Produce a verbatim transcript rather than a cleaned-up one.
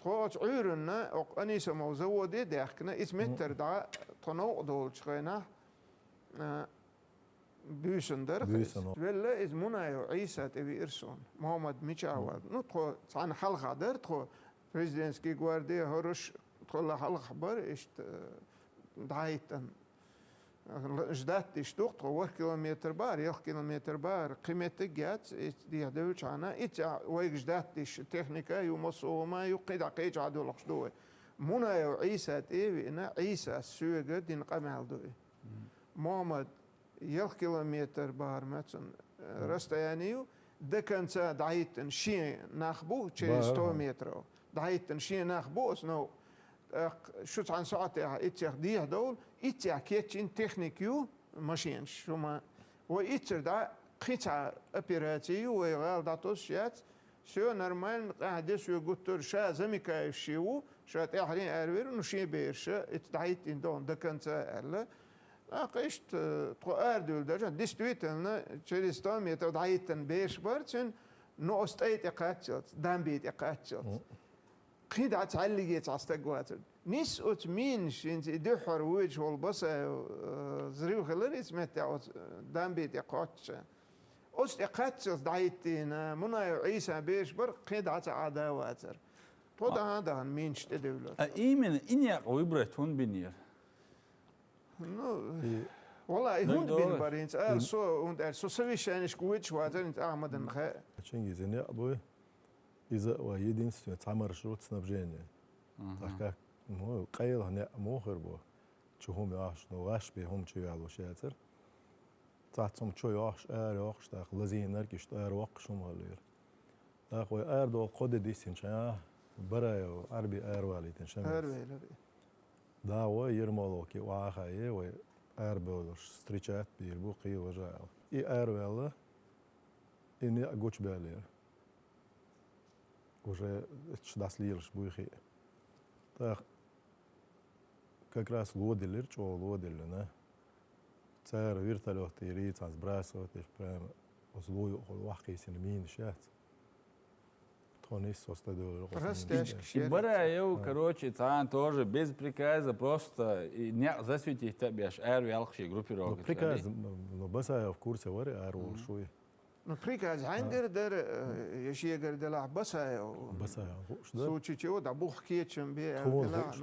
Тхо оцу Ӏуьйранна, окху Анисимов заводе а даьхкина, иза меттара дӀа тхо новкъа долчу хенахь, а, буьйсанна дара. Буьйсанна. Велла иза Мунаев Ӏийса тӀе веара суна. Мухаммад мича вара. Ну, тхо цхьана хьалха дара, тхо президентский гвардия хӀорш тхо ла хьалха бара, иштта, э, дӀахӀиттина. Ждать деш ду-кх тхо, ворхӀ километр бара, ялх километр бара, кхин меттиг яц, иза дехьа девлчхьана, иццехь вайга ждать деш техника а ю, массо а хӀума а ю, кхидӀа кхечахьа долуш ду вай. Мунаев Ӏийса тӀе а веана, Ӏийсас соьга дина къамел ду и. Мухаммад, ялх километр бахара мацун, э, расстояние ю, до конца дӀахӀиттина шен нах бу, через сто метров. ДӀахӀиттина шен нах бу оцу новкъа. ТӀаккха шу цхьана сахьтехь иццех дехьа довла, иццехь кечйина техника ю, машенаш, шу ма. Вай иццара дӀа кхин цхьа операци ю, вай гӀала дӀатосуш яц. Всё нормально, къаьхьа де соьга гуттар а, ша замыкающий ву, ша тӀаьххьара аравер ву, ну, шен бераш, иццахь дӀахӀиттина дохна до конца аьлла. ТӀаккха иштта, тхо арадуьйла дара, действительно, через сто метров дӀахӀиттина бераш бара цуьнан, но оцу тӀай тӀе кхаччалц, дамби тӀе кхаччалц. Кхин дӀа цхьаллиге цхьа стаг вацара. Нисса оцу минаш, хӀинца и дуьххьара воьдуш волу Басаев, э, взрыв хилар иза меттехь оцу, э, дамби тӀе кхоччуш. Оцу тӀе кхаччалц дӀахӀиттийна, Мунаев Ӏийсан бераш бара, кхин дӀа цхьа Ӏада вацара. Тхо дахьа-дахьана минаш тӀедевллера. А именно и некъ выбрать хӀунда бинера? Ну, валла, и хӀунда бина бара, хӀинца ала со, хӀунда аьлча, со совещанешка воьдуш вацара, хӀинца Ахьмадана хаьа. Чингиз, и некъ дуй, иза а вай единственный цхьа маршрут снабжения. Цхьа как, ну, къайлаха некъ муха хир бу, чу хӀума йохьуш, ну, ваш бен хӀума чу йоьллуш яцара. Цхьацца хӀума чу йохьуш, ара йохьуш, тӀаккха лазийнарг иштта ара воккхуш хӀума хилира. ТӀаккха вай арадолу кхо де диссинчхьана, Бараев Ӏарби аравалийтина шамилас. Аравелира. Да, вай Ермоловке охьа а хаьа, вай арабевлларш встречать бийр бу, кхин важа аьлла. И араваьлла, и некъ гучубаьллера. Уже эцаш дӀасалелаш буй хиъ. ТӀаккха как раз ло диллира, чӀогӀа ло диллина. Цара вертолёт тӀера цхьаьна сбрасывать деш, прямо оцу ло юкъахула охьакхийсина минаш яц. Тхо нисса оцу тӀедевлира оцу минаш. И Бараев, короче, цхьана тоже без приказа, просто и некъ засветить а беш, араваьлла шен группировка. Ну, приказ, ну, Басаев в курсе вара, ара волуш вуй. Ну, приказ хьаьнгара дара, э, я шегара делахь Басаев? Басаев хууш дара. Случай чего, да, бух кечам бе, тхуна аьлла, хууш